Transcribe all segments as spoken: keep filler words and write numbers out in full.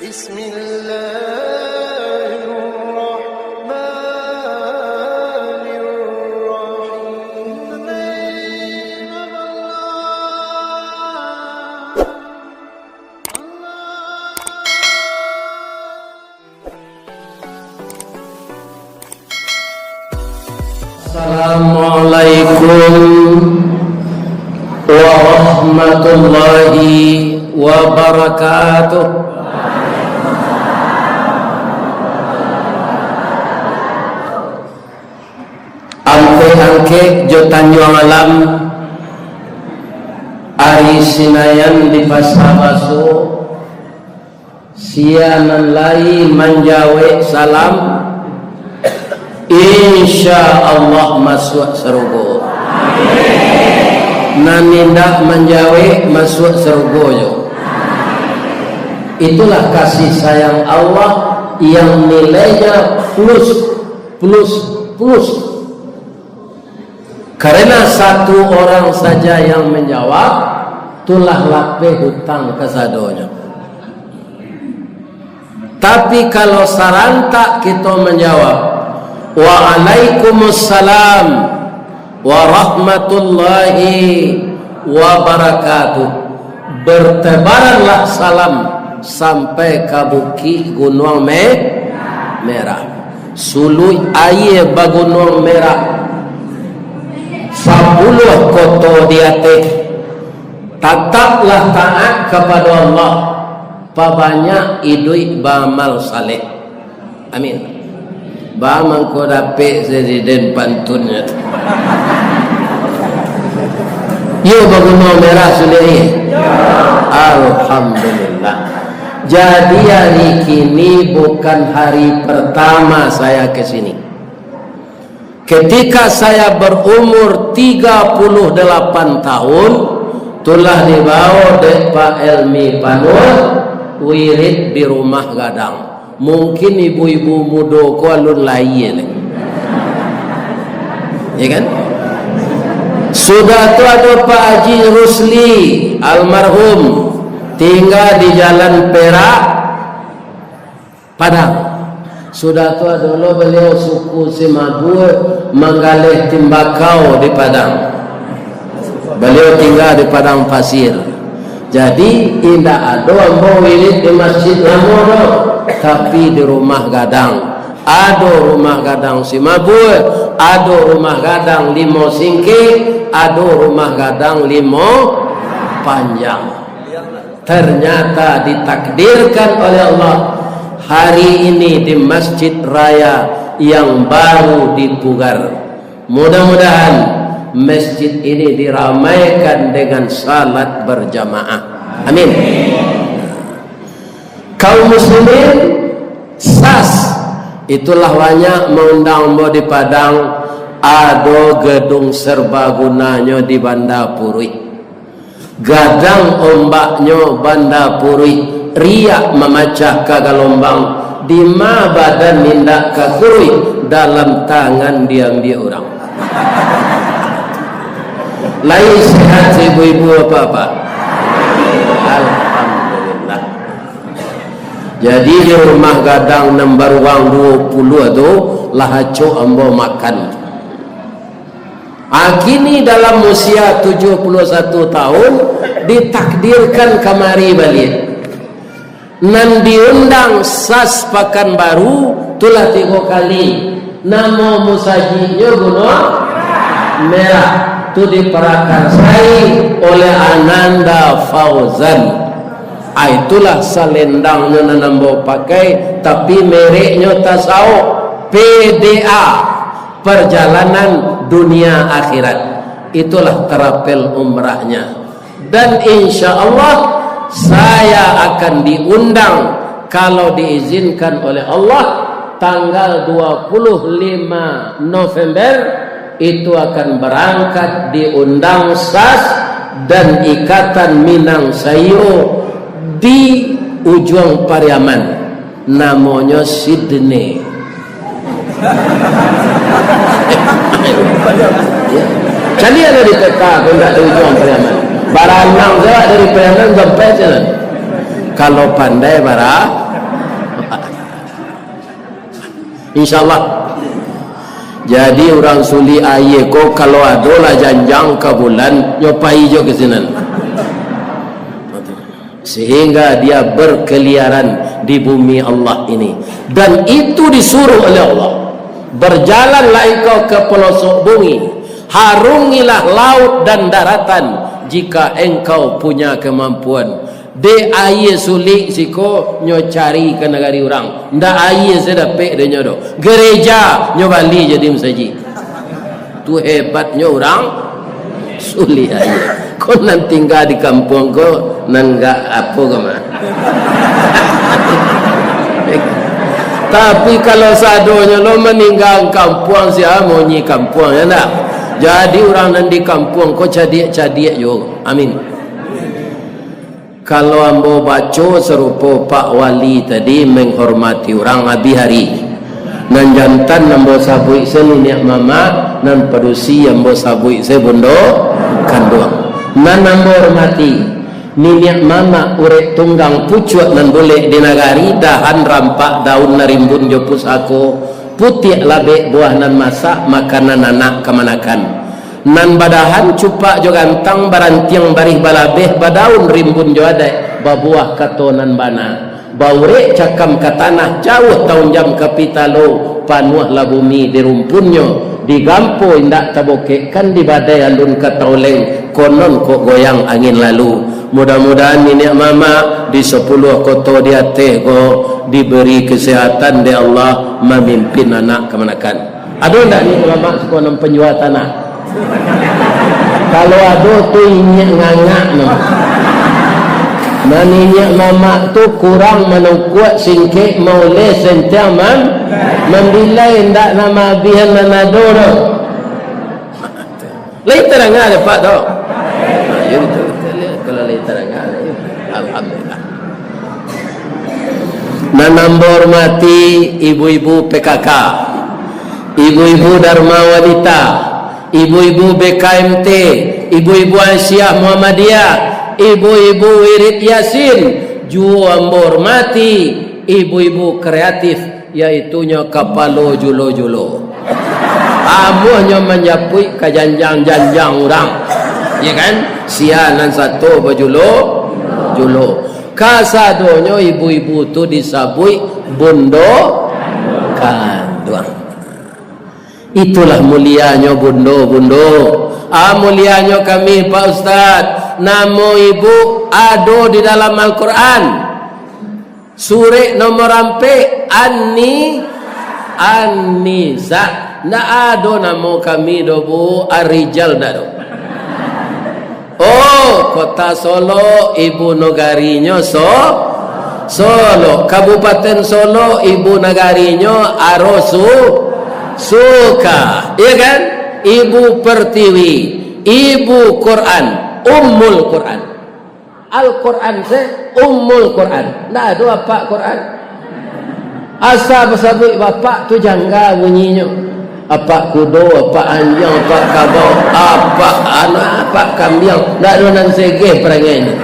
Bismillahirrahmanirrahim. Assalamualaikum warahmatullahi wabarakatuh. Ampek Angkek jo Tanjuang Alam, ari Sinayan di Pasa Baso, sia nan lai manjawek salam, insya Allah masuak sarugo. Nan indak manjawek, masuak sarugo jo. Itulah kasih sayang Allah yang nilainya plus, plus, plus. Karena satu orang saja yang menjawab, tu lah lapeh hutang kasadonyo. Tapi kalau sarantak kito manjawab, "Waalaikumsalam warahmatullahi wabarakatuh," bertebaranlah salam sampai ka Bukik Gunuang Me-, Merah. Suluik aia bagunuang merah, sapuluah koto di ateh. Tataplah taat kapado Allah, pabanyak iduik baamal saleh. Amin. Ba mangko dapek presiden pantunnyo tu. Yo, bagunuang merah sudah ni. Alhamdulillah. Jadi hari kini bukan hari pertama saya ke sini. Ketika saya berumur tiga puluh delapan tahun, tulah dibawo dek Pak Elmi Panur wirid di Rumah Gadang. Mungkin ibu-ibu mudo ko alun lahia lai. Ya kan? Sudah tu ado Pak Haji Rusli, almarhum, tingga di Jalan Perak, Padang. Sudah tu ado lo baliau suku Simabue manggaleh timbakau di Padang. Baliau tingga di Padang Pasir. Jadi, indak ado ambo wirid di masjid lamo doh, tapi di Rumah Gadang. Ado Rumah Gadang Simabue, ado Rumah Gadang Limo Singkek, ado Rumah Gadang Limo Panjang. Ternyata ditakdirkan oleh Allah, hari ini di Masjid Raya yang baru dipugar. Mudah-mudahan masjid ini diramaikan dengan salat berjamaah. Amin. Kaum muslimin, sas, itulah banyak maundang ambo di Padang, ado gedung serbagunanyo di Banda Puruik. Gadang ombaknyo Banda Puruik, riak mamacah ka galombang, dima badan indak ka kuruih, dalam tangan diambiak urang. Lai sehat ibu-ibu, bapak-bapak? Alhamdulillah. Jadi di Rumah Gadang nan baruang duo puluah tu, lah acok ambo makan. Ah, kini dalam usia tujuh puluh satu tahun, ditakdirkan kamari baliak. Nan diundang sas Pakanbaru, tu lah tigo kali. Namo musajiknyo Gunuang Merah. Tu diparakarsai oleh Ananda Fauzan. Ah, itulah salendangnyo nan ambo pakai, tapi mereknyo tasaok, P D A. Perjalanan dunia akhirat. Itulah travel umrahnya. Dan insya Allah, saya akan diundang, kalau diizinkan oleh Allah, tanggal dua puluh lima November, itu akan berangkat diundang sas dan Ikatan Minang Saiyo di Ujuang Pariaman. Namonyo Sydney. Caliak lah di peta, kok indak di Ujuang Pariaman. Baranang sajo dari Pariaman sampai sinan. Kalau pandai bara-, Insyaallah. Jadi, urang sulik aia ko, kalau ado lah janjang ka bulan, nyo pai jo ka sinan. Sehingga dia berkeliaran di bumi Allah ini. Dan itu disuruh oleh Allah. Berjalanlah engkau ke pelosok bumi, harungilah laut dan daratan, jika engkau punya kemampuan. Dek aia sulik siko, nyo cari ka nagari urang. Ndak aia se dapek dek nyo doh. Gereja nyo bali jadi masajik. Tu hebatnyo urang sulik aia. Ko nan tingga di kampuang ko, nan gak apo ko mah. Tapi kalau sadonyo lo maningga kampuang, sia maunyi kampuang, ya ndak? Jadi urang nan di kampuang ko cadiak-cadiak juo. Amin. Kalau ambo baco sarupo Pak Wali tadi menghormati urang abih hari. Nan jantan ambo sabuik se niniak mamak, nan padusi ambo sabuik se bundo kanduang. Nan ambo hormati, niniak mamak urek tunggang pucuak nan bulek di nagari, dahan rampak daun nan rimbun jo pusako, putiak labek buah nan masak, makanan anak kamanakan. Nan badahan cupak jo gantang, barantiang barih balabeh, badaun rimbun jo adaik, babuah kato nan bana. Baurek cakam ka tanah, jauah taunjam ka pitalo, panuahlah bumi di rumpunnyo, di gampo indak tabokek, kan di badai alun ka tauleng, konon kok goyang angin lalu. Mudah-mudahan niniak mamak di sapuluah koto di ateh ko diberi kesehatan dek Allah mamimpin anak kamanakan. Ado ndak ni ulama suko nan panjua tanah? Kalau ado tu inyiak ngangak no. Nan inyiak mamak tu kurang manungkuak singkek mauleh sentiang man-, mambilai ndak nama abihan nan ado doh. Lai tadanga dek Pak tu? Yo, betul, betul, yo. Kalau lai tadanga, yo. Alhamdulillah. Nan ambo hormati ibu-ibu P K K, ibu-ibu Dharma Wanita, ibu-ibu B K M T, ibu-ibu Aisyah Muhammadiyah, ibu-ibu Wirid Yasin, juo ambo hormati ibu-ibu kreatif, yaitunyo kapalo julo-julo. Amuahnyo manjapuik ka janjang-janjang urang. Ya kan? Sia nan sato bajulo-julo. Kasadonyo ibu-ibu tu disabuik bundo kanduang. Itulah mulianyo bundo-bundo. Ah, mulianyo kami, Pak Ustaz. Namo ibu ado di dalam Al-Quran. Surek nomor ampek, An-Ni-, An-Nisa. Ndak ado namo kami doh, Bu. Ar-Rijal ndak ado. Oh, Kota Solok, ibu nagarinyo So-, Solok. Kabupaten Solok, ibu nagarinyo Arosu-, Suka. Iya kan? Ibu Pertiwi, ibu Quran, Ummul Quran. Al-Quran se, Ummul Quran. Ndak ado apak Quran. Asa basabuik bapak tu jangga bunyinyo. Apak kudo, apak anjiang, apak kabau, apak anak, apak kambiang. Ndak ado nan segeh parangainyo.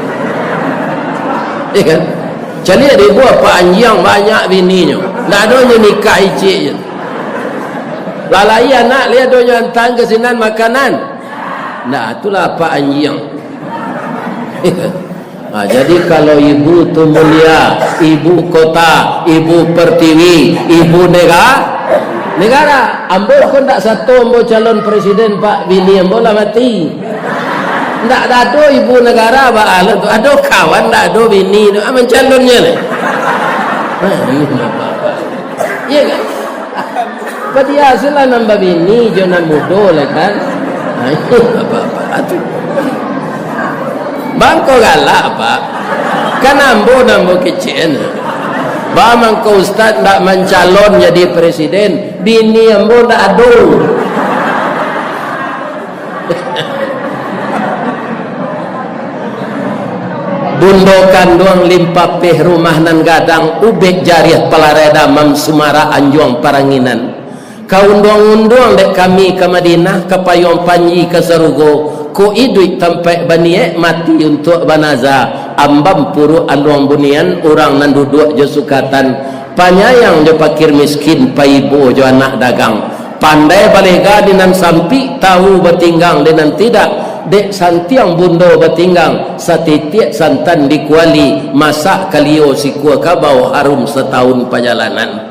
Ya kan? Caliak dek ibu apak anjiang banyak bininyo. Ndak ado nyo nikah icik je. Lalai anak liak ado nyo antang ka sinan makanan. Ndak, itulah apak anjiang. Ha, jadi kalau ibu tu mulia, ibu kota, ibu pertiwi, ibu nega-, negara. Ambo ko ndak sato ambo calon presiden, Pak, bini ambo lah mati. Ndak ado ibu negara, Pak, alah tu. Ado kawan ndak ado bini tu, ah, mancalonnyo lah. Nah, ini apa-apa. Iya kan? Padia se lah nan babini jo nan mudo lah kan. Ha, iyo, apa-apa tu. Bangko galak, Pak. Kan ambo nan ambo kecek. Ba mangko ustaz ndak mancalon jadi presiden, bini ambo ndak ado. Bundo kanduang limpapeh rumah nan gadang, ubek jariah palareda mamsumara anjuang paranginan. Ka unduang-unduang dek kami ka Madinah, ka payuang panji ka sarugo, Kok iduik tampaik baniaik, mati untuak banaza. Ambam puruak aluang bunian, urang nan duduak jo sukatan. Panyayang jo pakir miskin, paibo jo anak dagang. Pandai balega di nan sampik, tawu batinggang di nan tidak. Dek santiang bundo batinggang, satitiak santan di kuali, masak kalio sikua kabau, harum satahun pajalanan.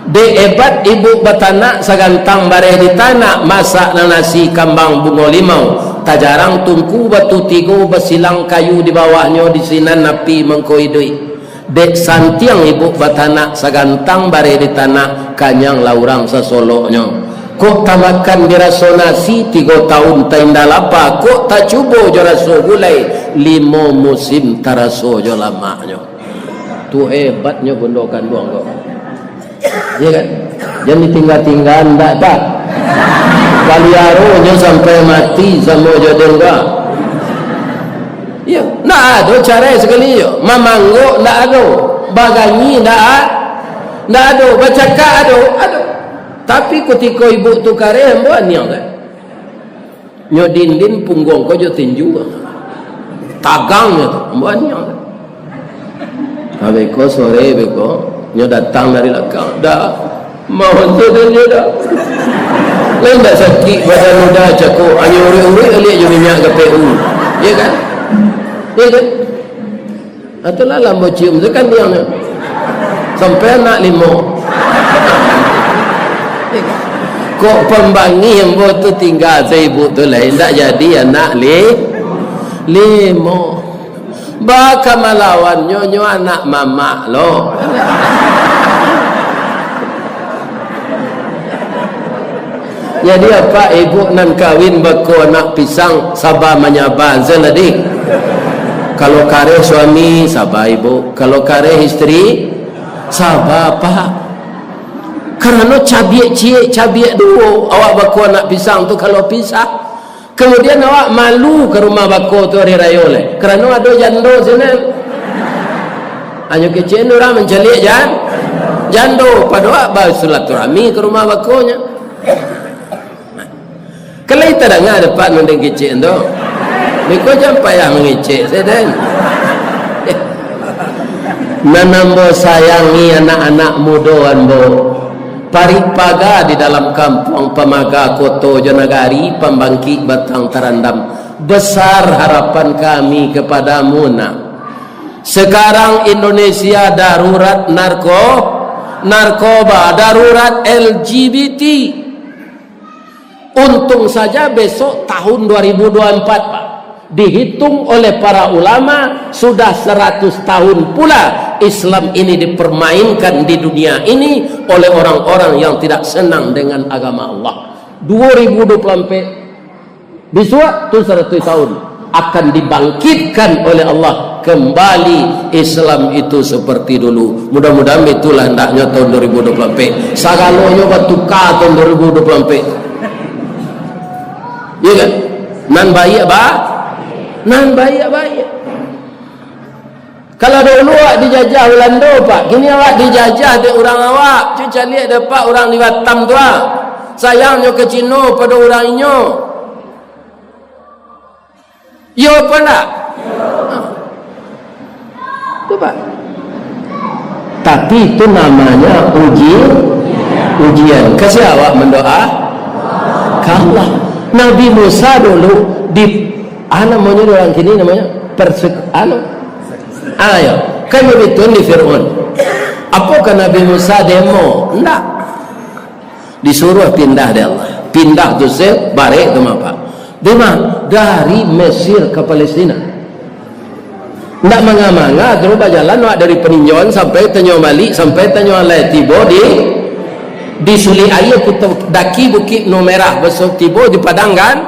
Dek ebat ibuk batanak, sagantang bareh di tanak, masak nan nasi kambang bungo limau, tajarang tungku batu tigo, basilang kayu di bawahnyo, di sinan api mangko iduik. Dek santiang ibuk batanak, sagantang bareh di tanak, kanyang lah urang sasoloknyo. Kok tamakan diraso nasi, tigo taun tainda lapa, kok tacubo jo raso gulai, limo musim taraso jo lamaknyo. Tu hebatnyo bundo kanduang ko. Iya kan? Jan ditingga-tingga, ndak, Pak. Paliaronyo sampai mati samo jo den, Pak. Iya, ndak ado carai sakali jo. Mamanggok ndak ado. Baganyi ndak a-, ndak ado. Bacakak ado, ado. Tapi kutiko ibuk tu kareh, ambo aniang kan. Nyo dindin pungguang ko jo tinju. Tagangnyo tu, ambo aniang. Habis ko sore, beko, nyo datang dari lakang. Dah, mau tu dan nyo dah. Lain dak sakik badan udah cako, hanyo urik-urik aliak jo minyak K P U. Iya kan? Iya kan? Itulah lambo cium tu kan diang tu. Sampai anak limo. Kok pambangih ambo tu tingga saibuk tu lai, indak jadi anak li-, limo. Bakamalawan nyo, nyo anak mamak lo. Jadi, apak ibuk nan kawin bako anak pisang, saba manyaba, Zain tadi. Kalau kareh suami, saba ibuk. Kalau kareh isteri, saba, Pak. Karano cabiak ciek, cabiak duo, awak bako anak pisang tu kalau pisah. Kemudian awak malu ka rumah bako tu ari rayo lai. Karano ado jando sinan. Hanyo kecek urang mancaliak jan-, jando, pado awak basilaturahmi ka rumah bakonyo. Kalau kita danga dapat nundeng kecek tu. Beko jan payah mangecek, sadan. Nan ambo sayangi anak-anak mudo ambo, parik paga di dalam kampuang, pamaga koto jo nagari, pambangkik batang tarandam. Besar harapan kami kepadamu, Nak. Sekarang Indonesia darurat narko-, narkoba, darurat L G B T. Untung saja besok tahun dua ribu dua puluh empat, Pak, dihitung oleh para ulama, sudah seratus tahun pula Islam ini dipermainkan di dunia ini oleh orang-orang yang tidak senang dengan agama Allah. Dua ribu dua puluh empat, besok tu seratus tahun, akan dibangkitkan oleh Allah kembali Islam itu seperti dulu. Mudah-mudahan itulah hendaknya tahun dua ribu dua puluh empat. Sagalonyo batuka tahun dua ribu dua puluh empat. Iya kan? Nan baiak ba-, nan baiak-baiak. Kalau dahulu awak dijajah Ulando, Pak, kini awak dijajah dek urang awak. Cubo caliak dek Apak urang di Batam tu, ah. Sayangnyo ka Cino pado urang inyo. Iyo apo ndak? Tu, Pak. Tapi itu namanya uji-, ujian. Ka sia awak mandoa? Ka Allah. Nabi Musa dulu di, ah, namonyo urang kini namonyo persek-, anu. Ah, yo. Kan babituan di Firaun. Apokoh Nabi Musa demo? Ndak. Disuruah pindah dek Allah. Pindah tu se, barek tu mah, Pak. Di ma? Dari Mesir ka Palestina. Ndak manga-manga, terus bajalan awak dari Peninjauan sampai Tanjung Balik, sampai Tanjung Alai, tibo di, di Sulik Aia, kito daki Bukik Numerah, baso tibo di Padang Gan-,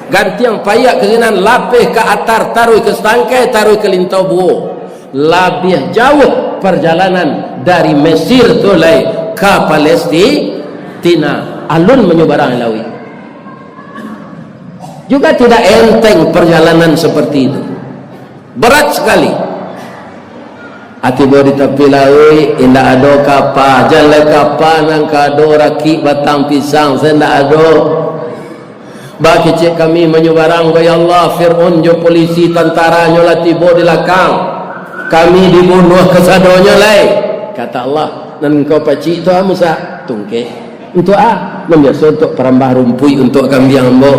Gantiang, paiak ka sinan, lapeh ka atar, taruih ka satangkai, taruih ka Lintau Buo. Labiah jauah parjalanan dari Mesir tu lai ka Palestina, alun manyubarang lauik. Juga tidak enteng perjalanan seperti itu. Berat sekali. Tibo di tapi lauik, indak ado kapa. Jan lai kapa nan ka ado rakik batang pisang, se indak ado. Bakecek kami manyubarang, ko ya Allah, Fir'aun jo polisi tantaranyo lah tibo di lakang. Kami dibunuah kasadonyo lai. Kata Allah, nan engkau pacik tu, ah, Musa, tungkek. Untuk ah, nan biaso untuk parambah rumpuik untuk kambiang ambo.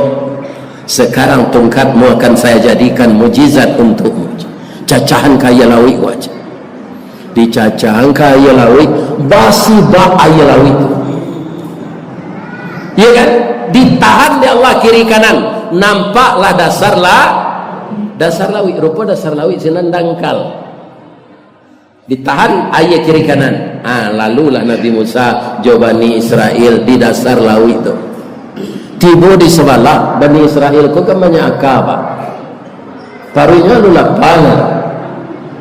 Sekarang tongkatmu akan saya jadikan mujizat untukmu. Cacahan ka aia lauik ko aja. Dicacahkan ka aia lauik, basibak aia lauik tu. Iya kan? Ditahan dek Allah kiri kanan. Nampaklah dasar la-, dasar lauik. Rupo dasar lauik sinan dangkal. Ditahan aia kiri kanan. Ah, lalulah Nabi Musa jo Bani Israel di dasar lauik tu. Tibo di sabalah, Bani Israel ko kan banyak aka, Pak. Paruiknyo alun lapa.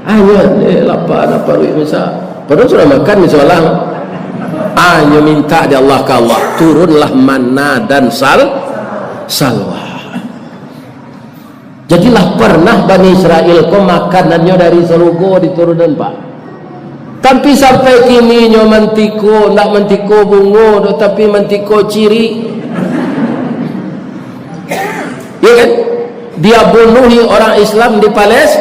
Anyo, eh, lapa lah paruik Musa. Padahal sudah makan di sabalah. Anyo minta di Allah ka Allah, turunlah manna dan sal-, salwa. Jadilah pernah Bani Israel ko makanannyo dari sarugo diturunkan, Pak. Tapi sampai kini nyo mantiko, ndak mantiko bungo doh, tapi mantiko cirik. Ya kan? Dia bunuhi orang Islam di Pales-,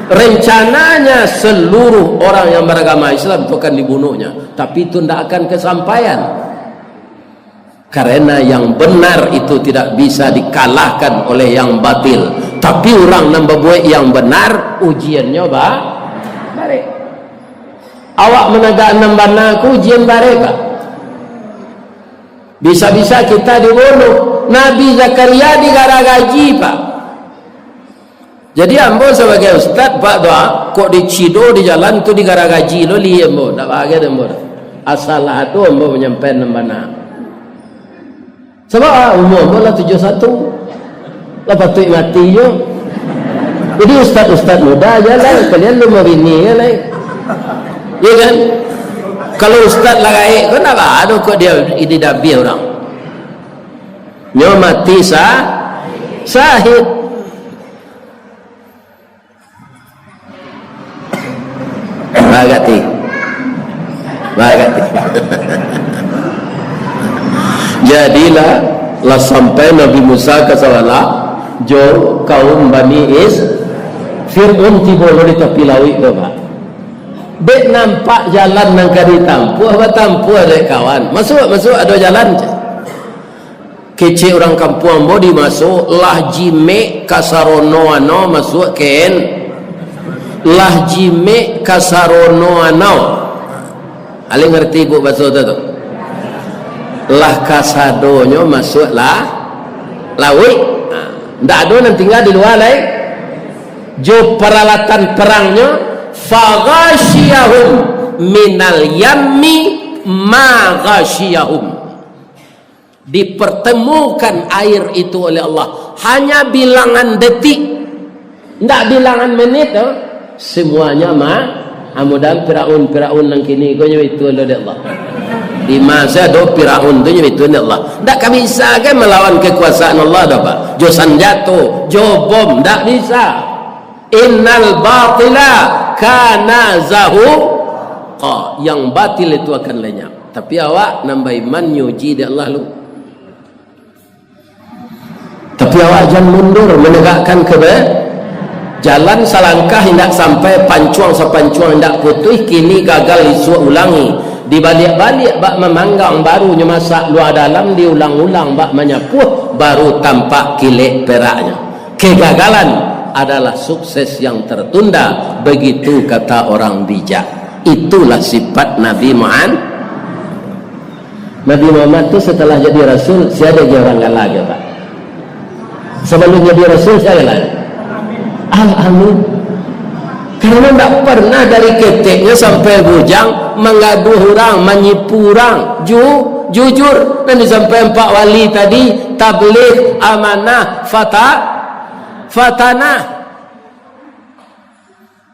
rencananya seluruh orang yang beragama Islam itu akan dibunuhnya. Tapi itu ndak akan kesampaian. Karena yang benar itu tidak bisa dikalahkan oleh yang batil. Tapi urang nan babuek yang benar, ujiannyo ba-, barek. Awak managak nan bana ko ujian barek, Pak. Bisa-bisa kita dibunuh. Nabi Zakaria digaragaji, Pak. Jadi, ambo sabagai ustad, Pak, tu, ah, kok dicido di jalan tu, digaragaji lo lihia ambo, ndak bahagian ambo tu. Asa lah ado ambo manyampaian nan bana. Sabab, ah, umua ambo lah tujuah satu. Lah patuik mati jo. Jadi, ustad-ustad muda aja lah, kalian lun babini kan, lai. Iya kan? Kalau ustad lah gaek, kok ndak bado kok dia ini dabiah urang. Nyo mati sa-, sahid. Bagati. Bagati. Jadilah, lah sampai Nabi Musa ka sabalah jo kaum Bani Is-, Fir'aun tibo lo di tapi lauik tu, Pak. Dek nampak jalan nan ka ditampuah, batampuah dek kawan. Masuak, masuak, ado jalan je. Kecek urang kampuang ambo di maso, lah jimek ka sarono ano masuak ken. Lah jimek ka sarono ano. Alih ngarti ibu baso tu, tu? Lah kasadonyo masuak lah lauik. Ha, ndak ado nan tingga di lua lai. Jo paralatan perangnyo, faghashiyahum minal yammi ma ghashiyahum. Dipertemukan air itu oleh Allah. Hanya bilangan detik. Ndak bilangan menit tu. Semuanya ma-, amudahan Firaun, Firaun nan kini ko nyo itu lo dek Allah. Di masa do Firaun tu nyo itu dek Allah. Ndak ka bisa kan melawan kekuasaan Allah dah, Pak. Jo sanjato, jo bom, ndak bisa. Innal batila kana zahuqa. Yang batil itu akan lenyap. Tapi awak nan baiman nyuji dek Allah lu. Tapi awak jan mundur manegakkan kebe-, jalan salangkah indak sampai, pancuang sapancuang indak putuih, kini gagal isuak ulangi. Dibaliak-baliak bak mamanggang, baru nyo masak lua dalam, diulang-ulang bak manyapuah, baru tampak kilek peraknyo. Kegagalan adalah sukses yang tertunda, begitu kata orang bijak. Itulah sifat Nabi Muhammad. Nabi Muhammad tu setelah jadi rasul, sia lagi urang galak, Pak? Sebelum jadi rasul, sia galak? Al-Amin. Karena ndak pernah dari keteknya sampai bujang manggaduah urang, manyipu urang. Ju-, jujur, nan disampaikan Pak Wali tadi, tabligh, amanah, fata-, fatanah.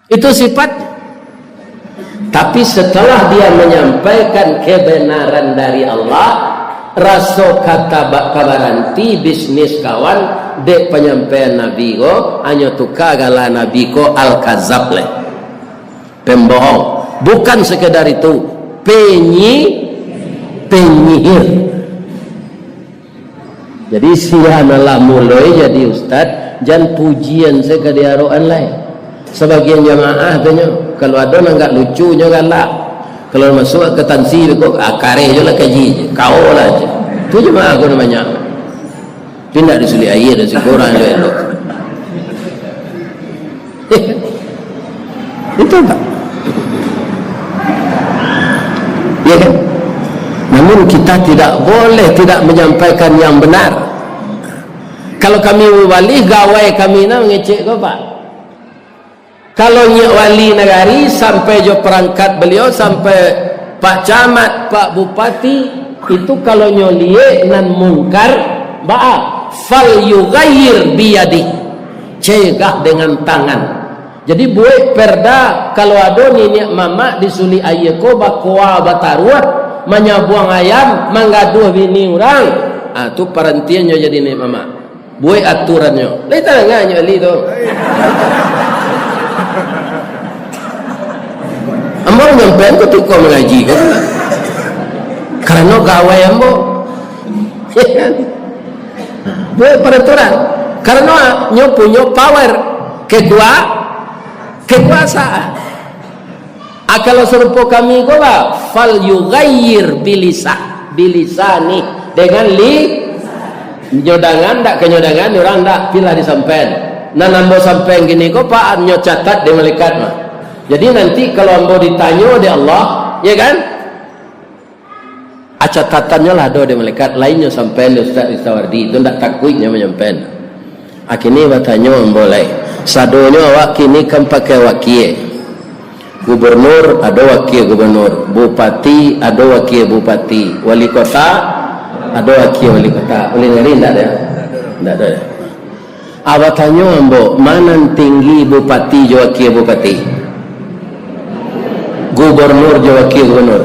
Itu sifatnya. Tapi setelah dia menyampaikan kebenaran dari Allah, raso kata ba-, kabaranti bisnis kawan, dek panyampaian Nabi ko, hanyo tuka gala Nabi ko Al-Kazab lai. Pembohong. Bukan sekedar itu, penyi-, penyihir. Jadi, sia nan lah muloi jadi ustad, jan pujian se ka diarokan lai. Sabagian jamaah tu nyo, kalau ado nan agak lucu, nyo galak. Kalau masuak ka tansi, beko, ah, kareh jo lah kaji je. Kao lah je. Tu jamaah ko nan banyak. Tapi ndak disulik aia, dak siko urang elok-elok. Itu, Pak. Ya kan? Namun, kita tidak boleh tidak menyampaikan yang benar. Kalau kami mubalih, gawai kami nan mangecek ko, Pak. Kalau nyiak wali nagari sampai jo perangkat beliau, sampai Pak Camat, Pak Bupati, itu kalau nyo liek nan mungkar, baa, "Fal yughayyir biyadih." Cegah dengan tangan. Jadi, buek perda, kalau ado niniak mamak disulik aia ko bakoa bataruah, manyabuang ayam, manggaduah bini urang, ah, tu parantiannyo jadi niniak mamak. Buek aturannyo. Lai tadanga nyo Ali tu. Ambo manyampaian kutiko mangaji ko. Karano gawai ambo. Buek paraturan. Karano nyo punyo power. Kekua-, kekuasaan. Ah, kalau sarupo kami ko, bah, "Fal yughayyir bilisah, bilisani," dengan li-, nyo dangan dak, ka nyo dangan, urang dak, pilah disampaian. Nan ambo sampaian kini ko, Pak, nyo catat dek malaikat mah. Jadi, nanti kalau ambo ditanyo dek Allah, ya kan? Ah, catatannyo lah ado dek malaikat, lain nyo sampaian dek Ustaz Ristawardi, itu ndak takuik nyo manyampaian. Ah, kini batanyo ambo lai, sadonyo awak kini kan pakai wakie. Gubernur, ado wakie gubernur. Bupati, ado wakie bupati. Wali kota, ado wakie wali kota. Ulih nagari ndak ado? Ndak ado. Ah, batanyo ambo, ma nan tinggi, bupati jo wakie bupati? Gubernur jo wakie gubernur?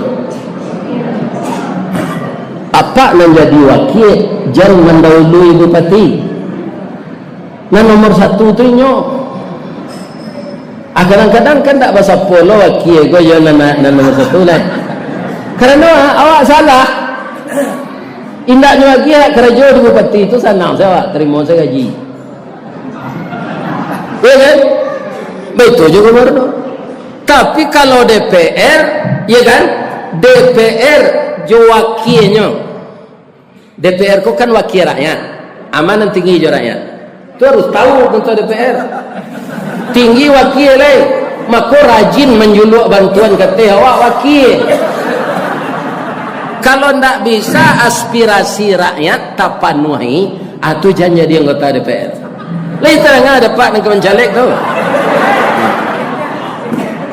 Apak nan jadi wakie, jan mandahului bupati. Nan nomor satu tu inyo. Ah, kadang-kadang kan ndak basapo lo wakie ko jo nan, nan nomor satu lai. Karano, ah, awak salah. Indaknyo lagi hak karajo di bupati tu sanang sajo awak, tarimo sajo gaji. Ya kan? Baitu juo gubernur. Tapi kalau D P R, ya kan? D P R jo wakienyo. D P R ko kan wakie rakyat. Ma nan tinggi jo rakyat. Tu harus tahu anggota D P R. Tinggi wakie lai. Mako rajin manjuluak bantuan ka ateh awak wakie. Kalau ndak bisa aspirasi rakyat tapanuahi, ah, tu jan jadi anggota D P R. Lai tadanga dek Apak nan ka mancalek tu.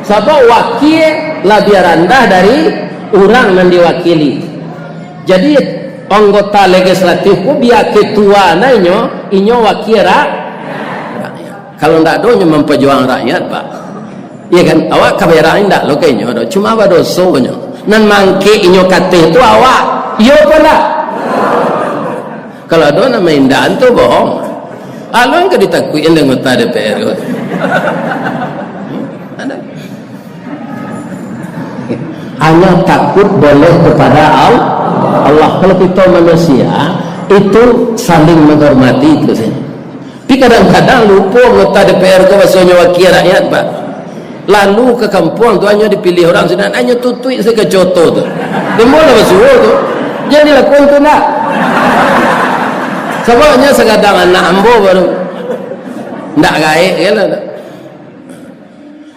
Sabab wakie labiah randah dari urang nan diwakili. Jadi, anggota legislatif ko bia ketua nah inyo, inyo wakie ra-, rakyat. Kalau ndak ado inyo mampajuang rakyat, Pak. Iya kan? Awak ka berang indak lo ka inyo do. Cuma badoso nyo. Nan maangkek inyo ka ateh tu awak. Iyo apo ndak? Kalau ado nan maindaan tu bohong. Alun ka ditakuikan dek anggota D P R ko. Ada. Hanya takut boleh kepada Al-, Allah. Kalau kita manusia, itu saling menghormati itu saja. Tapi kadang-kadang lupo anggota D P R ko basonyo wakil rakyat, Pak. Lalu ka kampuang tu, hanyo dipilih urang sinan, hanyo tutuik sajo kaco oto tu. Timbul lah basuo tu. Jadi lakuan tu ndak? Sababnyo sagadang anak ambo baru. Ndak gaek kan lah.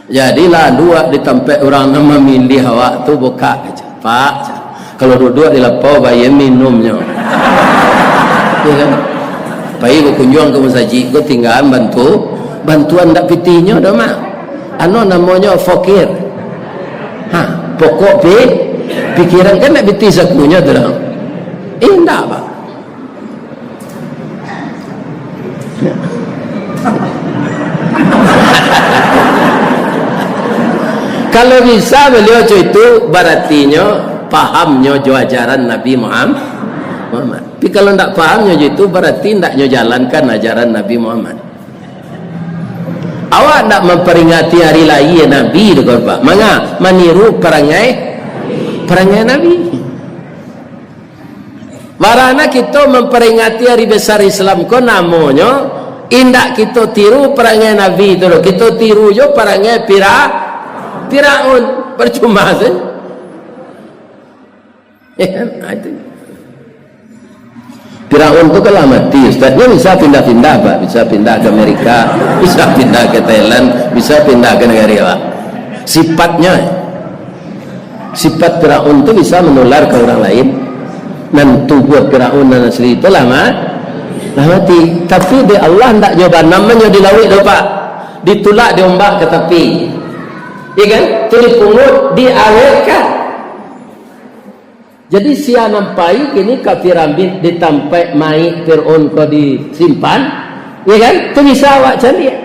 Jadi, lalu awak di tampek urang nan mamilih awak tu, bukak kaco. "Pak," "Kalau duduak di lapau, bayia minumnyo." Iya kan? Pai bakunjuang ka masajik ko, tinggaan bantu, bantuan ndak pitihnyo doh, Mak. Anu namonyo fakir. Ha, pokok pi-, pikiran kan ndak pitih sakunyo tu doh. Indak, Pak. Kalau bisa baliau macam itu, baratinyo pahamnyo jo ajaran Nabi Muham-, Muhammad. Tapi kalau ndak pahamnyo jo itu, barati ndaknyo jalankan ajaran Nabi Muhammad. Awak ndak mamperingati hari lahia Nabi tu, Pak. Manga? Maniru parangai, parangai Nabi. Barana kito mamperingati ari besar Islam ko namonyo, indak kito tiru parangai Nabi tu doh, kito tiru jo parangai Pira-, Firaun. Percuma se. Ya kan? Ah, itu. Firaun tu kan lah mati, Ustaz. Dia bisa pindah-pindah, Pak. Bisa pindah ke Amerika, bisa pindah ke Thailand, bisa pindah ke negara, Pak. Sifatnya, sifat Firaun tu bisa menular ke orang lain. Nan tubuah Firaun nan asli tu lah ma-, lah mati. Tapi di Allah ndak nyo banam nyo di lauik tu, Pak. Ditulak di ombak ke tapi. Ya kan? Tu dipungut, diawetkan. Jadi, sia nan pai kini ka piramid di tampaik mayik Firaun ko disimpan, ya kan? Tu bisa awak caliak.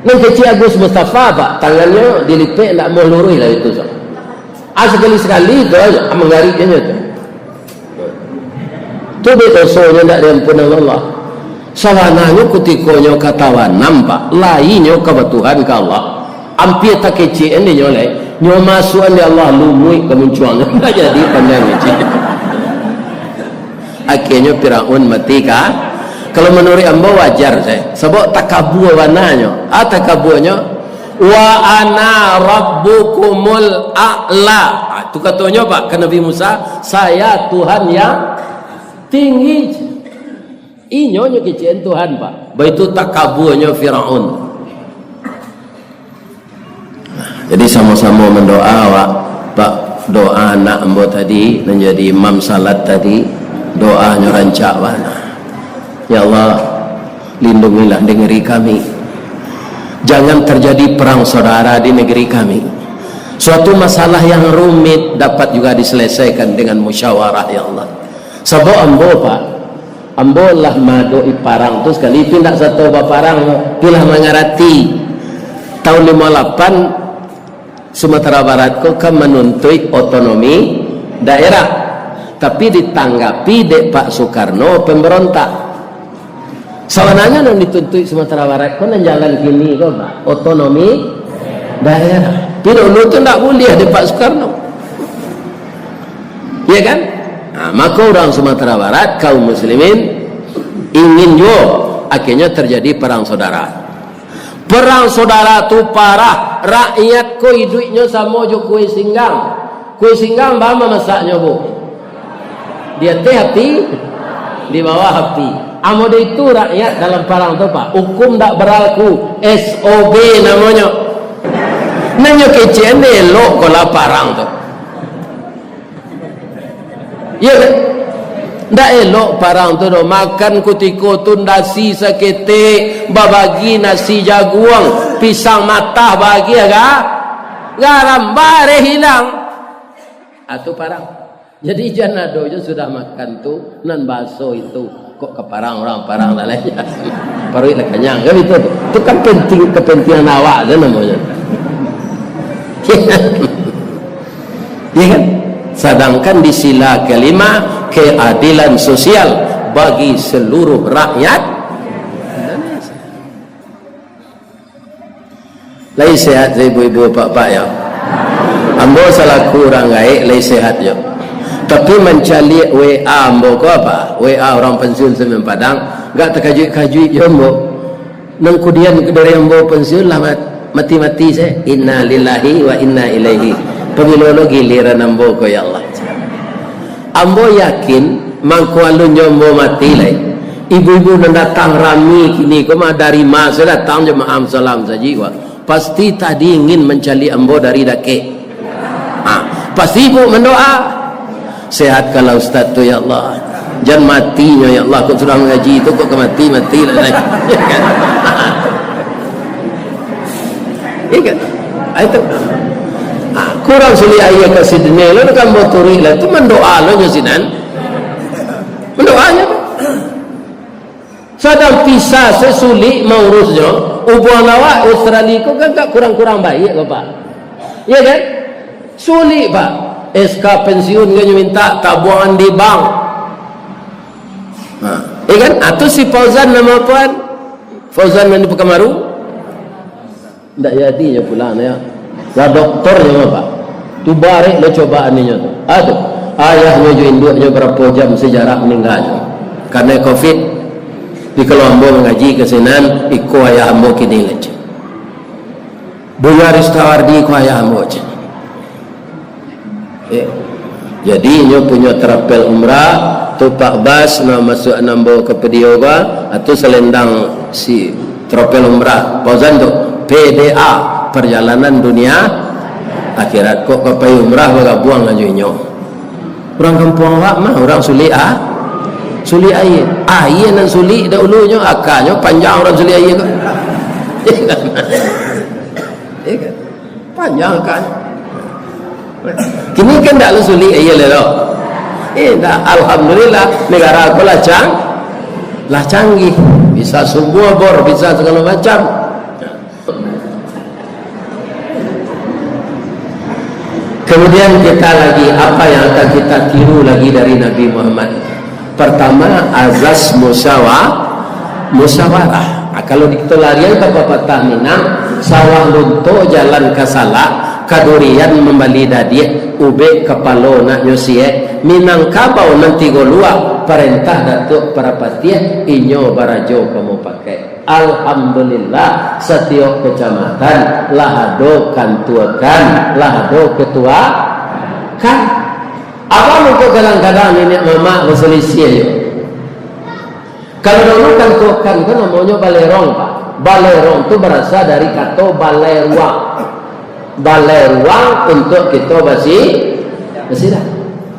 Nan kecil Agus Mustafa, Pak, tangannyo dilipek, ndak mau luruih lah itu, Pak. Ah, sakali-sakali tu aja, ah, manggarik inyo tu. Tu dek dosonyo ndak diampunan Allah. Sabananyo kutiko nyo ka tabanam, Pak, lai nyo ka batuhan ka Allah, ampia takecek an dek nyo lai, nyo masuak an dek Allah lumuik ka muncuang, ndak jadi pandai ngaji. Akhirnyo Firaun mati ka, kalau manuruik ambo wajar sajo, sabab takabua bananyo. Ah, takabuanyo, "Wa ana rabbukumul a'la." Ah, tu katonyo, Pak, ka Nabi Musa, "Saya Tuhan yang tinggi." Inyo nyo kecek an Tuhan, Pak. Baitu takabuanyo Firaun. Jadi, samo-samo mandoa, Pak. Pak, doa anak ambo tadi, nan jadi imam salat tadi, doanyo rancak bana. Ya Allah, lindungilah negeri kami. Jangan terjadi perang saudara di negeri kami. Suatu masalah yang rumit dapat juga diselesaikan dengan musyawarah, ya Allah. Sabab ambo, Pak, ambo lah maadoki parang tu sakali, tapi indak sato baparang, tapi lah mangarati. Tahun limo lapan, Sumatera Barat ko kan manuntuik otonomi daerah, tapi ditanggapi dek Pak Soekarno pemberontak. Sabananyo nan dituntuik Sumatera Barat ko nan jalan kini ko, Pak, otonomi daerah. Tapi dulu tu ndak buliah dek Pak Soekarno. Ya kan? Nah, maka urang Sumatera Barat, kaum muslimin, ingin juo akhirnyo terjadi perang saudara. Perang saudara tu parah, rakyat ko iduiknyo samo jo kue singgang. Kue singgang baa mamasaknyo, Bu? Di ateh api, di bawah api. Amuah itu rakyat dalam parang tu, Pak. Hukum ndak berlaku, S O B namonyo. Nan nyo kecek an elok ko lah parang tu. Iya kan? Ndak elok parang tu doh. Makan kutiko tu nasi saketek, babagi nasi jaguang, pisang matah bagi aga-, garam bareh hilang. Ah, tu parang. Jadi, jan ado jo sudah makan tu, nan baso itu, kok ka parang urang, parang lah lai. Paruik lah kanyang, kan itu tu. Tu kan penting, kepentingan awak tu namonyo. Ya kan? Sedangkan di sila kelima, keadilan sosial bagi seluruh rakyat Indonesia. Lai sehat, ibu-ibu, bapak-bapak, yo? Ambo salaku urang gaek, lai sehat, yo. Tapi mancaliak W A ambo ko, apa? W A urang pensiun Semen Padang, agak takajuik-kajuik jo ambo. Nan kudian dari ambo pensiun lah mat-, mati-mati sajo. Innalillahi wa inna ilaihi. Pabilo lo giliran ambo ko, ya Allah? Ambo yakin, mangko alun jo ambo mati lai. Ibu-ibu nan datang rami kini ko mah, dari ma sajo datang jo maaf salam sajo, wah. Pasti tadi ingin mancaliak ambo dari dakek. Ha, pasti ibu mandoa. Sehatkanlah ustaz tu, ya Allah. Jan mati nyo, ya Allah. Kok sudah mangaji tu, kok ka mati, mati lah, lai. Ya kan? Ya kan? Ah, itu. Ah, kurang sulik aia ka sidin lo, kan ambo turuik lah. Tu mandoa lo nyo sinan. Mandoa nyo tu. Sadang pisah se sulik maurusnyo, ubuangan awak Australia ko kan agak kurang-kurang baik, Bapak. Iya kan? Sulik, Pak. S K pensiun kan nyo minta, tabuangan di bank. Nah, iya kan? Atau si Fauzan, namo apo an? Fauzan nan di Pekanbaru? Ndak jadi nyo pulang, yo. Lah doktor nyo mah, Pak. Tu barek lo cobaan inyo tu. Ah, tu. Ayahnyo jo induaknyo barapo jam sajarah maningganyo? Karano covid. Di kalau ambo mangaji ka sinan, iko ayah ambo kini lai. Buya Ristawardi ko ayah ambo, cek. Eh, jadi inyo punyo travel umrah, tu Pak Bas nan masuak nan ambo ka Padio ko, atau salendang si travel umrah, Fauzan tu, P D A, Perjalanan Dunia Akhirat. Kok ka pai umrah bagabuang jo inyo. Urang kampuang awak mah, urang sulik, ah, sulik aia. Aia nan sulik dahulunyo, akanyo panjang urang sulik aia ko. Iya kan? Panjang akanyo. Kini kan ndak lo sulik aia lai doh. Eh, ndak. Alhamdulillah, negara ko lah cang-, lah canggih. Bisa sumur bor, bisa sagalo macam. Kemudian kita lagi, apa yang akan kita tiru lagi dari Nabi Muhammad? Pertama, azas musyawa-, musyawarah. Nah, kalau di kito larian ka papatah Minang, sawah lunto jalan ka salak, kadurian mambali dadiah, ubek kapalo naknyo siek, Minangkabau nan tigo luak, parentah Datuak Parapatiah, inyo barajo ka mupakaik. Alhamdulillah, satiok kacamatan lah ado kantuakan, lah ado ketua kan. Abang mangko kadang-kadang niniak mamak basalisiah jo. Kalau dahulu kantuakan tu namonyo balerong, Pak. Balerong tu barasa dari kato balai ruang. Balai ruang untuak kito basi-, basidah.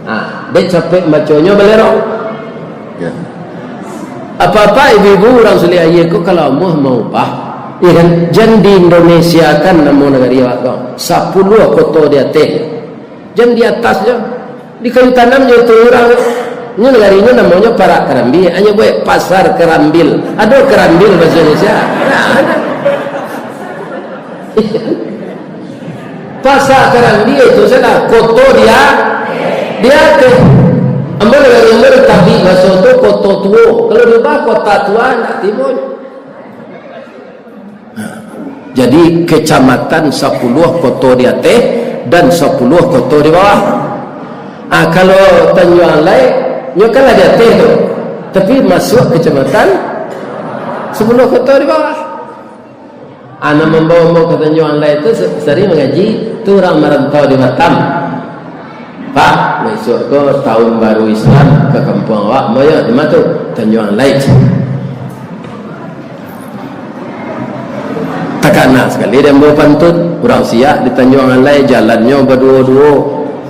Ha, dek capek baconyo balerong. Ya. Apa-apa ibu-ibu urang sulik aia ko kalau amuah maubah, ya kan? Jan di Indonesia kan namo nagari awak ko, sapuluah koto di ateh. Jan di atas jo. Di Kayu Tanam jo tu urang. Nyo nagarinyo namonyo Parak Karambi, hanyo buek Pasar Karambil. Ado Karambil bahasa Indonesia? Ndak ado. Pasar Karambi itu salah, koto dia, di ateh. Ambo nagari ambo di Tabi, baso tu koto tuo. Kalau diubah kota tua, ndak tibo. Jadi, kecamatan sapuluah koto di ateh dan sapuluah koto di bawah. Ah, kalau Tanjuang Alai, nyo kan lah di ateh tu. Tapi masuak kecamatan sapuluah koto di bawah. Ah, nan mambawa ambo ka Tanjuang Alai tu se-, sering mangaji, tu urang marantau di Batam. Pak, bisuak ko tahun baru Islam ka kampuang awak, ambo yo, di ma tu? Tanjuang Alai. Takana sakali dek ambo pantun, urang Siak di Tanjuang Alai, jalannyo baduo-duo,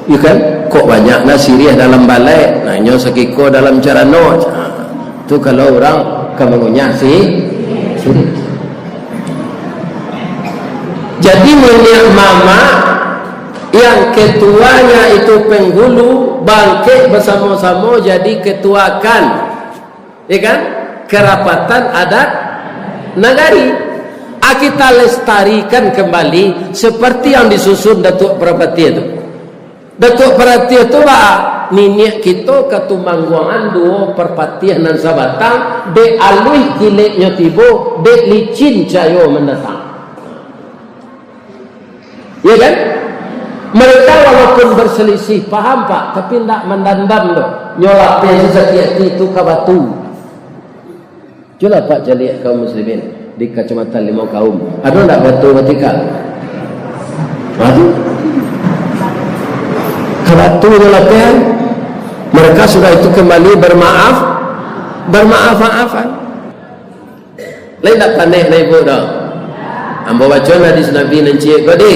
iyo kan? Kok banyak nah siriah dalam balai, nah inyo sakiko dalam carano. Ha, tu kalau urang ka mangunyah si-, siriah. Jadi, niniak mamak yang ketuanya itu penghulu, bangkek basamo-samo jadi ketuakan. Ya kan? Kerapatan adat nagari. Ah, kita lestarikan kembali seperti yang disusun Datuak Parapatiah tu. Datuak Parapatiah tu, ba, niniak kito Katumangguangan duo Parapatiah nan sabatang, dek aluih kileknyo tibo, dek licin cayo mandatang. Ya kan? Mereka walaupun berselisih paham, Pak, tapi ndak mandandam doh. Nyo lapeh sasakik ati tu ka batu. Cubolah, Pak, caliak kaum muslimin di Kacamatan Limau Kaum. Ado ndak batu batikal? Ado. Ka batu nyo lapeh. Mereka sudah itu kembali bermaaf, bermaaf-maafan. Lai ndak panek lah ibu doh. Ambo baco hadis Nabi nan ciek ko di,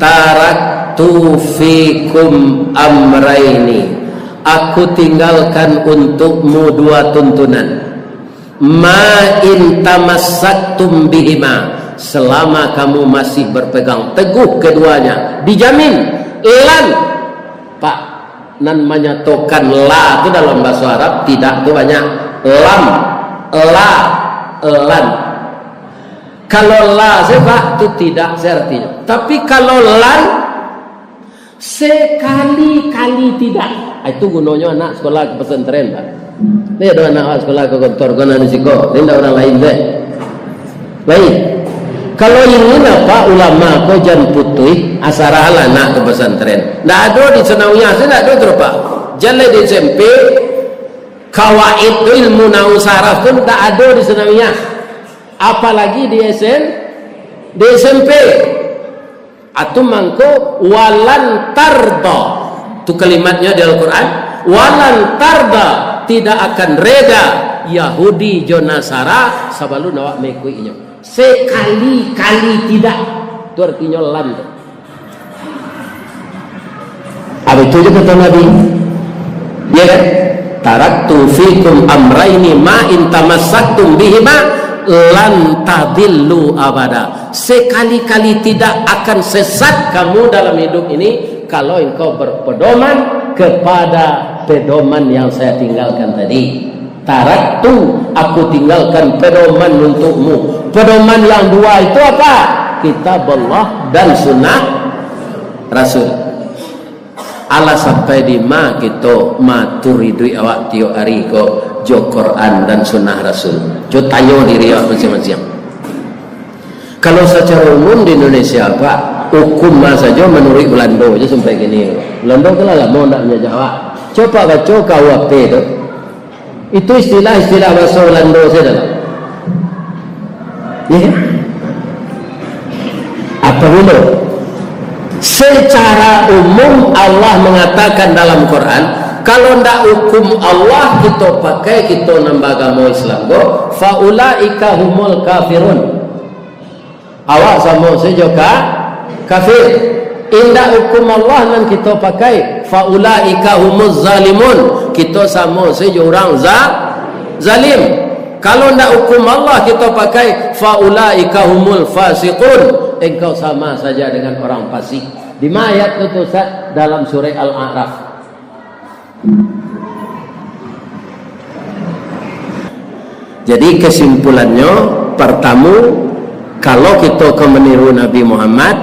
"Taraktu fikum amraini." Aku tinggalkan untukmu dua tuntunan. "Ma in tamassaktum bihima." Selama kamu masih berpegang teguh keduanya, dijamin. Lan Pak, nan manyatokan la tu dalam bahaso Arab, tidak tu banyak. Lam, la, lan. Kalau la sajo, Pak, tu tidak sajo artinyo. Tapi kalau lan, sekali-kali tidak. Ah, itu gunonyo anak sekolah ke pesantren, Pak. Ni ado anak awak sekolah ke kantor, ko nan di siko. Ni ndak urang lain, deh. Baik. Kalau ingin apa ulama ko jan putuih, asaralah anak ka pasantren. Ndak ado di sanawiyah, ndak ado tu, Pak. Jan lai di S M P, kawaid tu, ilmu nahwu saraf tu ndak ado di sanawiyah. Apalagi di S M, di S M P. Atu mangko, "Walan tarda." Tu kalimatnyo di Al-Quran. "Walan tarda," tidak akan reda Yahudi jo Nasara sabalun awak maikuik inyo. Sekali-kali tidak. Tu artinyo lan tu. Abis tu je kata Nabi. Ya kan? "Taraktu fikum amraini ma in tamassaktum bihima lan tadillu abada." Sekali-kali tidak akan sesat kamu dalam hidup ini kalau engkau berpedoman kepada pedoman yang saya tinggalkan tadi. "Taraktu," aku tinggalkan pedoman untukmu. Pedoman yang dua itu apa? Kitab Allah dan sunnah Rasul. Alah sampai di ma kito maatur iduik awak tiok ari ko jo Quran dan sunnah Rasul? Jo tanyo diri awak masiang-masiang. Kalau sacaro umum di Indonesia, Pak, hukum ma sajo manuruik Balando je sampai kini. Balando kan lah lamo ndak manjajah awak. Cubo baco K U H P tu. Itu istilah-istilah baso Balando sajo lah. Ya. Apabilo secara umum Allah mangatakan dalam Quran, kalau ndak hukum Allah kito pakai, kito nan baagamo Islam ko, "Fa ulaika humul kafirun." Awak samo sajo ka kafir. Indak hukum Allah nan kito pakai, "Fa ulaika humuz zalimun." Kito samo sajo urang za-, zalim. Kalau ndak hukum Allah kito pakai, "Fa ulaika humul fasiqun." Engkau sama saja dengan orang fasik. Di ma ayat tu, Ustaz? Dalam surah Al-A'raf. Jadi, kesimpulannyo, partamo, kalau kito ka maniru Nabi Muhammad,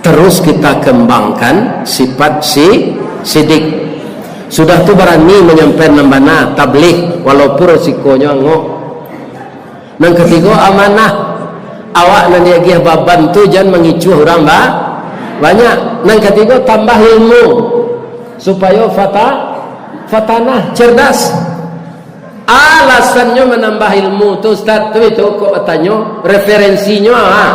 terus kita kembangkan sifat si sidik. Sudah tu, barani manyampaikan nan bana, tabligh, walaupun resikonyo angok. Nan katigo, amanah. Awak nan diagiah baban tu jan mangicuah urang ba-, banyak. Nan katigo, tambah ilmu. Supayo fata-, fatanah, cerdas. Alasannyo manambah ilmu tu, Ustaz, tu itu kok batanyo, referensinyo, ha?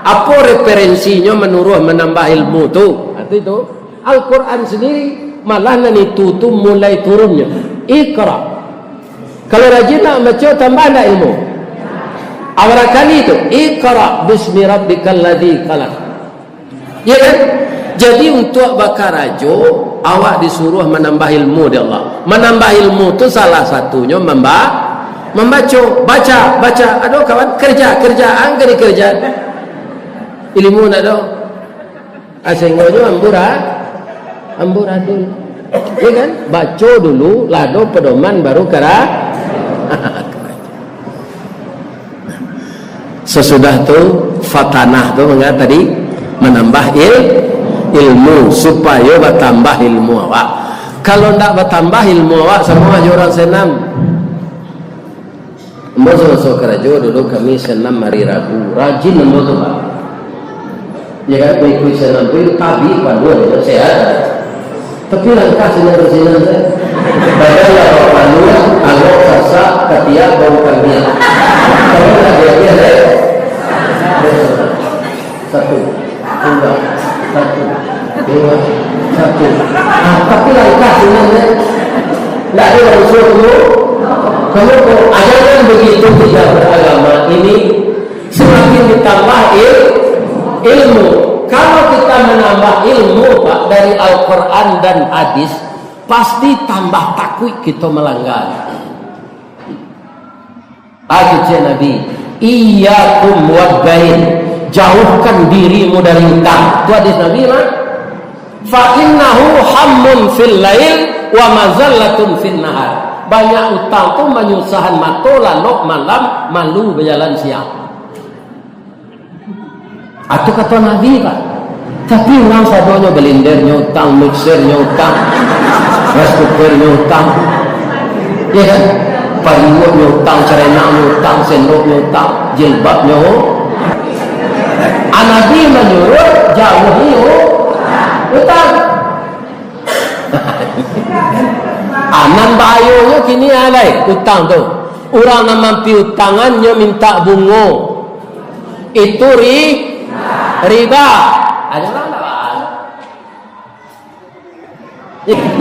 Apo referensinyo manuruah manambah ilmu tu? Ha, tu itu. Al-Quran sandiri, malah nan itu tu mulai turunnyo. Iqra. Kalau rajin nak baco, tambah ndak ilmu? Awal kali tu, "Iqra bismi rabbikal ladzi khalaq." Ya kan? Jadi, untuak bakarajo, awak disuruah manambah ilmu dek Allah. Manambah ilmu tu salah satunyo mamba-, mambaco. Baca, baca. Ado kawan, kerja, kerja. Angka dikerja. Ilmu ndak ado. Ah, sainggonyo ambura-, amburadul. Ya kan? Baco dulu, lah ado pedoman, baru kara-, Sasudah tu, fatanah tu manga tadi, manambah il-, ilmu, supayo batambah ilmu awak. Kalau ndak batambah ilmu awak, samo ajo urang senam. Ambo samaso karajo dulu, kami senam hari Rabu. Rajin ambo tu, Pak. Ya kan, baik kuih senam tu, tabi panuah, ya, sehat. Tapi langkah senam-senam tu. Badan lapan panuah, angok sasak, katiak bau kambing. Tapi tak biasa, ya. Satu, dua, satu, dua, satu. Ah, tapi langkah senam, ya. Nggak ada langsung tu. Kamu kok ajaran begitu tidak beragama ini? Semakin ditambah il-, ilmu. Kalau kita menambah ilmu, Pak, dari Al-Quran dan hadis, pasti tambah takuik kita melanggar. Kecek Nabi, "Iyyakum wad-dain, jauhkan dirimu dari utang." Itu hadis Nabi, Pak. "Fa innahu hammun fil lail wa mazallatun fin nahar." Banyak utang tu manyusahan mato lalok malam, malu bajalan siang. Atau kato Nabi, Pak. Tapi urang sadonyo, blendernyo utang, mixernyo utang, rice cookernyo utang. Ya kan? Pariuaknyo utang, carenangnyo utang, sendoknyo utang, jilbabnyo. A Nabi manyuruah jauahi u-, utang. A nan bahayonyo kini a lai, utang tu. Urang nan mampiutangannyo mintak bungo. Itu ri-, riba. Ado urang ndak bahaya.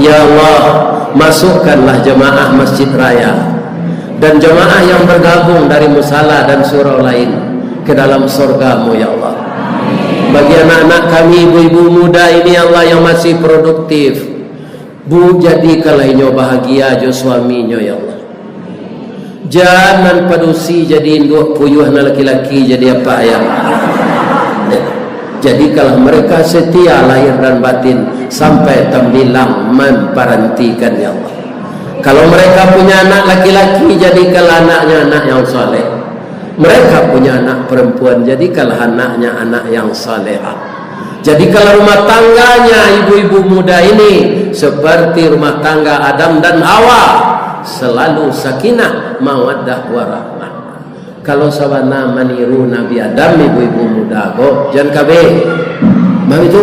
Ya Allah, masukkanlah jemaah Masjid Raya dan jemaah yang bergabung dari musala dan surau lain ke dalam sorga-Mu, ya Allah. Bagi anak-anak kami, ibu-ibu muda ini, ya Allah, yang masih produktif, Bu, jadikanlah inyo bahagia jo suaminyo, ya Allah. Jan nan padusi jadi induak, puyuah nan laki-laki jadi apak ayah. Jadikanlah mereka setia lahir dan batin sampai tambilang mamparantikan, ya Allah. Kalau mereka punya anak laki-laki, jadikanlah anaknya anak yang saleh. Mereka punya anak perempuan, jadikanlah anaknya anak yang salehah. Jadikanlah rumah tangganya ibu-ibu muda ini seperti rumah tangga Adam dan Hawa, selalu sakinah, mawaddah, warahmah. Kalau sabana maniru Nabi Adam, ibu-ibu muda ko, jan kabeh. Baitu,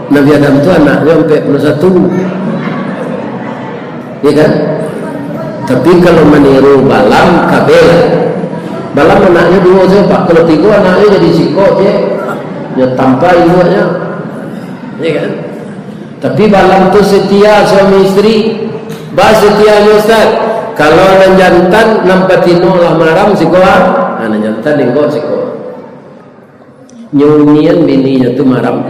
Nabi Adam tu anaknyo ampek puluah satu. Ya kan? Tapi kalau maniru Balam, kabeh lah. Balam anaknyo duo sajo, Pak. Kalau tigo anaknyo jadi sikok je. Nyo tampa induaknyo. Ya kan? Tapi Balam tu setia suami isteri. Ba setianyo, Ustaz. Kalau nan jantan, nan patino lah maram, sikok ah. Nah, nan jantan lingkok sikok. Nyo unian bininyo tu maram.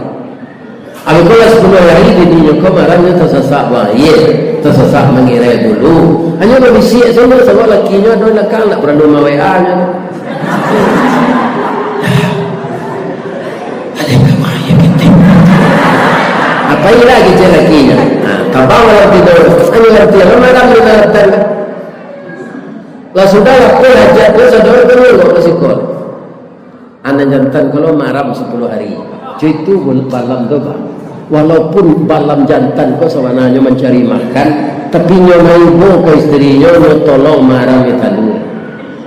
Abih ko lah sapuluah hari bininyo ko maram, nyo tasasak buang aia, tasasak mangirai bulu. Hanyo babisiak sajo, sabab lakinyo ado di lakang, ndak paralu ma-W A nyo. Ado ka ma aia ketek. Apo ilah kecek lakinyo? Nah, tabang malam tigo. Hanyo arti apo maram nyo datang? Lah sudah lah, hajatnyo sadonyo tu nengok ka siko. Anak jantan ko lo maram sapuluah hari. Cuy, itu bul-, Balam tu, Pak. Walaupun Balam jantan ko sabananyo mancari makan, tapi nyo maibo ka isterinyo, nyo tolong maarami talua.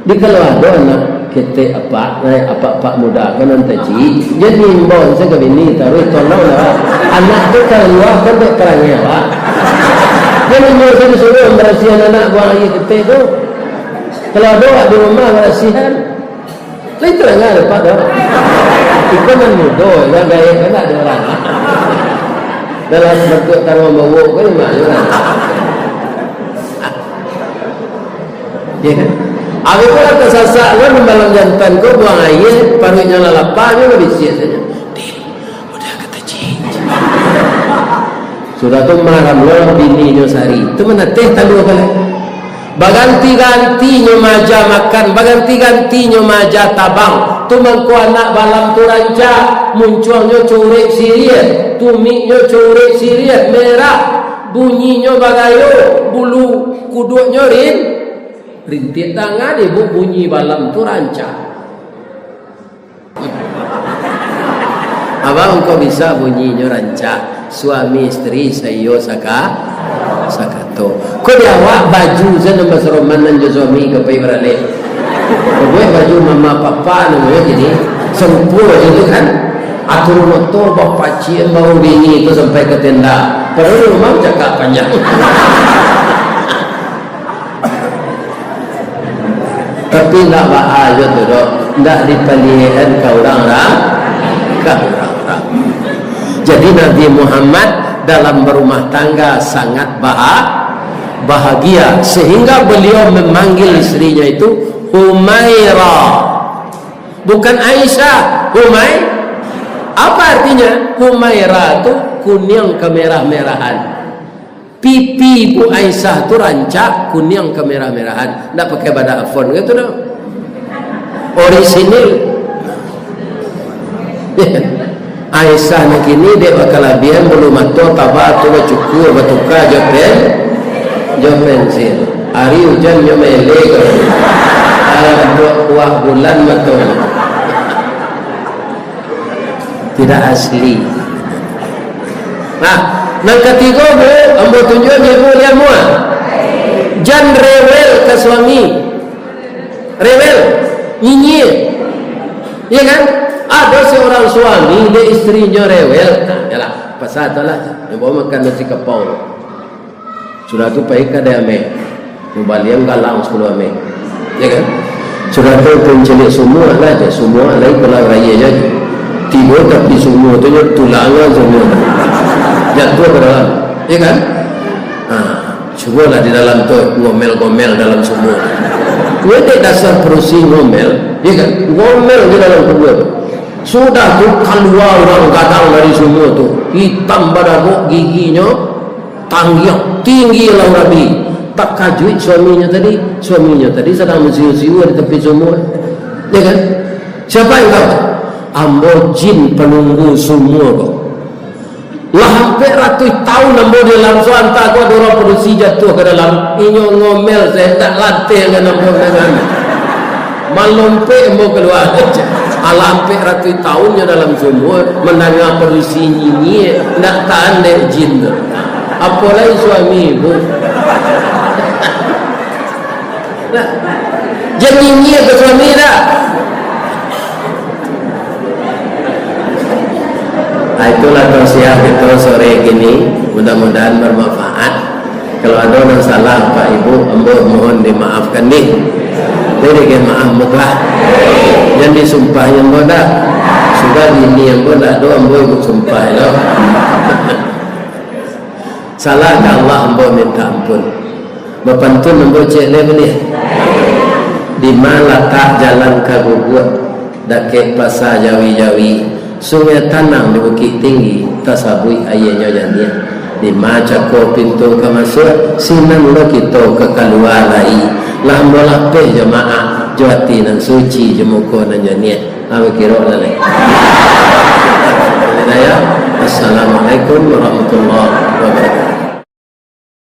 Di kalau ado anak ketek apak, naik apak-apak muda ko nan tajik, jan diimbau se ka bini, taruih tolonglah. Anak tu kalua kan dek parangai awak. Jan inyo se disuruah mambarasiahan anak buang aia ketek tu. Kalau ado awak di rumah barasiahan, Lai tarang ah, Pak, doh. Iko nan mudo, nan gaek kan ado urang. Dalam bantuak taruang bawok ko, imbak jo urang. Ya kan? Abih ko lah tasasak lo, nan Balam jantan ko buang aia, paruiknyo lah lapa, nyo babisiak sajo. Din, udah ka tajik. Sudah tu maram lo bininyo sari. Tu manateh talua baliak. Baganti-gantinyo maaja makan, baganti-gantinyo maaja tabang. Tu mangko anak Balam tu rancak, muncuangnyo curek siriah, tumiknyo curek siriah, merah, bunyinyo bagayo, bulu kuduaknyo rin-, rintiak. Danga dek Bu bunyi Balam tu rancak. Abang, kok bisa bunyinyo rancak, suami isteri saiyo saka-, sakato. Kok di awak baju sajo nan basaroman nan jo suami ka pai baralek. Kok buek baju mama papa namonyo kini, sarupo jo tu kan. Atur moto bapacian baru bini tu sampai ka tenda. Padahal di rumah cakak panjang. Tapi ndak baa jo tu doh, ndak dipaliek-an ka urang ra-, ka urang ra-. Jadi Nabi Muhammad dalam barumah tangga sangat baha-, bahagia, sehingga beliau memanggil istrinya itu Humaira. Bukan Aisyah, Humai-, apa artinya? Humaira tu kuniang kemerah-merahan. Pipi Bu Aisyah tu rancak, kuniang kemerah-merahan. Ndak pakai badak Avon gitu doh. Orisinil. Aisyah nan kini dek bakalabihan bulu mato taba tu bacukur, batuka jo pen-, jo pensil. Ari ujan nyo maele ka. Alah, buak kuah bulan mato. Tidak asli. Nah, nan katigo, Bu, ambo tunjuak, Ibu liek mua. Jan rewel ka suami. Rewel, nyinyia. Iya kan? Ado seorang suami, dek istrinyo rewel. Nah, yolah, pasal tu lah. Nyo bao makan nasi kapau tu. Sudah tu pai ka kadai ameh. Nyo balian galang sapuluah ameh. Ya kan? Sudah tu, tu caliak sumua lah je. Sumua lai kolam rayo je. Tibo tapi sumua tu nyo tulangan sumua tu. Jatuah ka dalam. Ya kan? Ha, cubolah di dalam tu ngomel-ngomel dalam sumua. Nyo dek dasar padusi ngomel, ya kan? Ngomel di dalam kubua tu. Sudah tu, kalua urang gadang dari sumua tu. Itam badagok giginyo, tanggiang, tinggi alau rabi. Takajuik suaminyo tadi. Suaminyo tadi sadang basiu-siu di tapi sumua. Ya kan? Siapa yang tahu? Ambo jin panunggu sumua ko. Lah ampek ratuih taun ambo di dalam, suanta ko ado urang padusi jatuah ka dalam, inyo ngomel, saindak lanteh ka ambo mandanganyo. Malompek ambo kalua. Alah ampek ratuih taun nyo dalam sumua, mandanga padusi nyinyia, ndak tahan dek jin tu. Apo lai suami, Bu? Jan nyinyia ka suami dah. Ah, itulah tausiah kito sore kini. Mudah-mudahan bermanfaat. Kalau ado nan salah, Pak Ibu, ambo mohon dimaafkan dih. Jadi, ke maaf mutlak. Jan disumpahi ambo dah. Sudah bini ambo ndak ado, ambo ibu sumpah lo. Salah ka Allah, ambo minta ampun. Bapantun ambo ciek lai buliah. Di ma latak jalan ka Guguak, dakek pasa Jawi-Jawi, sungai tanang di Bukik Tinggi, tasabuik aianyo janiah. Di ma cako pintu ka masuak, sinan lo kito ka kalua lai. Lah ambo lapeh jo maaf, jo ati nan suci, jo muko nan janiah. Ah, bakiro lah lai. Assalamualaikum warahmatullahi wabarakatuh.